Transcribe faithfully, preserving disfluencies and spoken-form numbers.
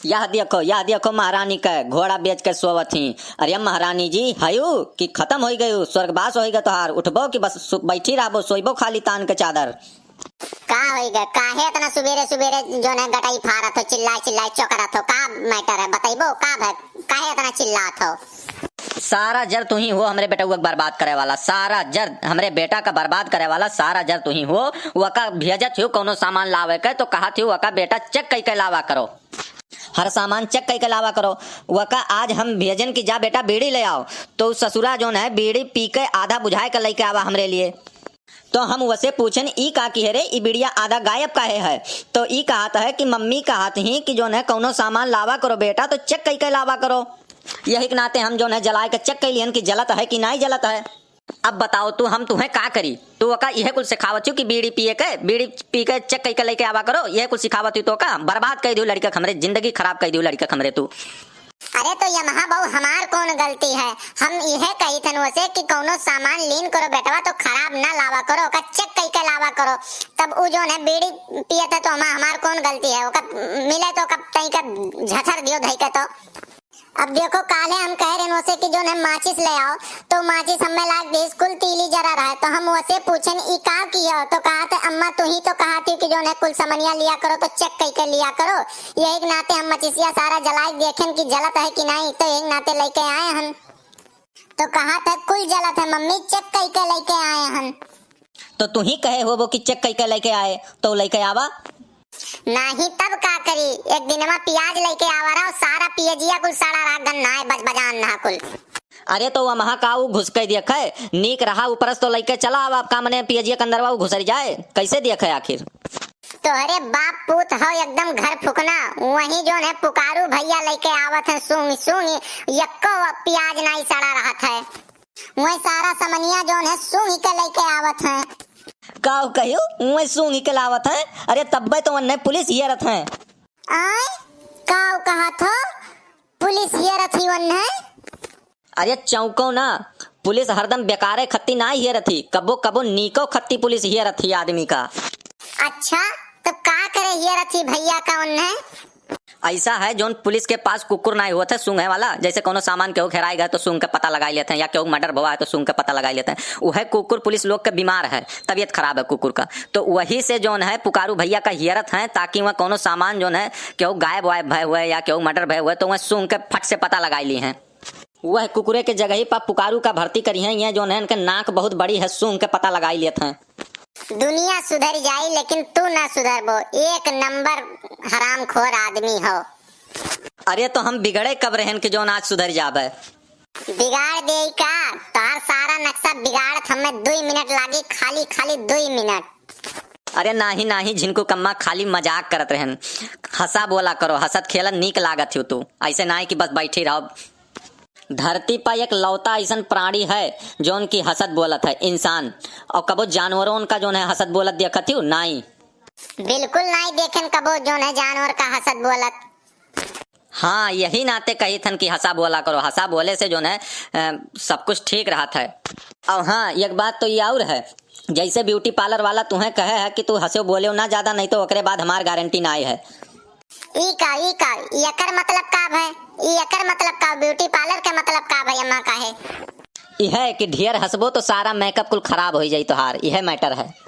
यह देखो, यह देखो महारानी के घोड़ा बेच के सोवत ही। अरे महारानी जी, हयू कि खतम होइ गयू, स्वर्गवास होइ गए तोहार, उठबो कि बस सु-, बैठी रहबो, सोइबो खाली तान के चादर। का होइ गए, काहे इतना सुबेरे सुबेरे जोन है गटई फारत हो, चिल्लाए चिल्लाए चोकरत हो, का matter है, बतइबो का भय, काहे इतना चिल्लात हो? सारा जर तुही हो हमरे बेटउआ के बर्बाद करे वाला, सारा जर हमरे बेटा का बर्बाद करे वाला, सारा जर तुही हो। वका भेजत हो कौनो सामान लावे के तो कहत हो वका बेटा check कई के लावा करो। हर सामान check कई के लावा करो। वका आज हम भेजन कि जा बेटा बीड़ी ले आओ, तो उ ससुरा जोन है बीड़ी पी के आधा बुझाए के लइके आवा हमरे लिए। तो हम वसे पूछन, "ई का किहे रे, ई बीड़िया आधा गायब काहे है?" तो ई कहत है कि मम्मी कहत ही कि जोन है कौनो सामान लावा करो बेटा, तो check कई के लावा करो। यही के नाते हम जोन है जलाए के check कई लिहन कि जलत है कि नाई जलत है। अब बताओ तू, हम तुहें का करी? तू ओका इहे कुल सिखावत हूँ कि बीड़ी पिए के, बीड़ी पी के check कई के लइके आवा करो, इहे कुल सिखावत हूँ तो का? बर्बाद कई दियो लड़का के हमरे, जिंदगी खराब कई दियो लड़का के हमरे तू। अरे तो यमहा बहू, हमार कौन गलती है? हम इहे कही थन वसे कि कौनो सामान लीन करो बेटवा तो खराब ना लावा करो, ओका check कई के लावा करो। तब उ जोन है बीड़ी पियत है तो हमा-, हमार कौन गलती है? ओका मिले तो ओका तई का झथर दियो धई के तो। अब देखो, काले हम कह रहे वसे कि जोन है माचिस ले आओ, तो माचिस हमें लाग दी, कुल तीली जरा रहा है। तो हम वसे पूछन, "ई का किया?" तो कहा थे, "अम्मा, तू ही तो कहा थी कि जोन है कुल समनिया लिया करो, तो check कई के लिया करो।" यही के नाते हम मचिसिया सारा जलाए के देखेन कि जलत है कि नहीं, तो यही के नाते लइके आए हन। तो कहा थे, "कुल जलत है मम्मी, check कई के लइके आए हन।" तो तू ही कहे होबो कि check कई के लइके आए, तो लइके आवा। नाही तब का करी, एक दिनवा पियाज लइके आवा रहो, सारा पियजिया कुल सड़ा रहा, गन्ना है, बजबजान ना कुल। अरे तो वमहा का उ घुस के देखे, नीक रहा ऊपरस तो लइके चला आवा, अब का मने पियजिया के अंदरवा उ घुसर जाए, कैसे देखे आखिर? तोहरे बाप पूत हो एकदम घर फुकना, वही जोन है पुकारू भैया लइके आवत है सूंघ सूंघ, यक्को पियाज नाई सड़ा रहत है। वही सारा समनिया जोन है सूंघ के लइके आवत है। काउ कहियो, वही सूंघ के लावत है। अरे तब्बे तो वन्ने पुलिस हियरत है। आय, काउ कहत हो, पुलिस हियरत ही वन्ने? अरे चौंको ना, पुलिस हरदम बेकारे खत्ती ना हियरत ही, कबो कबो नीको खत्ती पुलिस हियरत ही आदमी का। अच्छा, तो का करे हियरत ही भैया का वन्ने? ऐसा है, जोन पुलिस के पास कुकुर नाई होत है सूंघे वाला, जैसे कोनो सामान केहू हेराई गए तो सूंघ के पता लगाई लेत हैं, या केहू murder भवा है तो सूंघ के पता लगाई लेत हैं। उहे कुकुर पुलिस लोग के बीमार है, तबीयत खराब है कुकुर का, तो वही से जोन है पुकारू भैया का हियरत हैं, ताकि वह कोनो सामान जोन है केहू गायब वायब भय हुए या केहू murder भय हुए तो वह सूंघ के फट से पता लगाई ली हैं। वह कुकुरे के जगही पर पुकारू का भर्ती करिहैं, ये जोन है इनके नाक बहुत बड़ी है, सूंघ के पता लगाई लेत हैं। दुनिया सुधर जाई, लेकिन तू ना सुधरबो। एक नंबर हरामखोर आदमी हो। अरे, तो हम बिगड़े कब रहन कि जोन आज सुधर जाबे? बिगाड़ देई का? तोहार सारा नक्शा बिगाड़त हमें दुई मिनट लागी, खाली, खाली दुई मिनट। अरे नाही, नाही, झिनकू कम्मा, खाली मजाक करत रहन। हंसा बोला करो, हंसत खेलत नीक लागत हो तू। ऐसे नाही कि बस बैठी रहो। धरती पर एक लौता ऐसन प्राणी है, जोन की हंसत बोलत है, इंसान। और कबो जानवरों का जोन है हंसत बोलत देखत हो? नाई। बिल्कुल नाई देखेन कबो जोन है जानवर का हंसत बोलत। हाँ, यही नाते कही थन कि हंसा बोला करो, हंसा बोले से जोन है, अ, सब कुछ ठीक रहत है। और हाँ, एक बात तो ये और है, जैसे beauty parlour वाला तुहें कहे है कि तू हंसो बोले ना ज्यादा, नहीं तो ओकरे बाद हमार गारंटी नाई है। ई का, ई का, ई एकर मतलब का भय? ई एकर मतलब का? Beauty parlour के मतलब का भय, अम्मा का है? इहे कि ढेर हंसबो तो सारा makeup कुल खराब हो जाई तोहार, इहे matter है।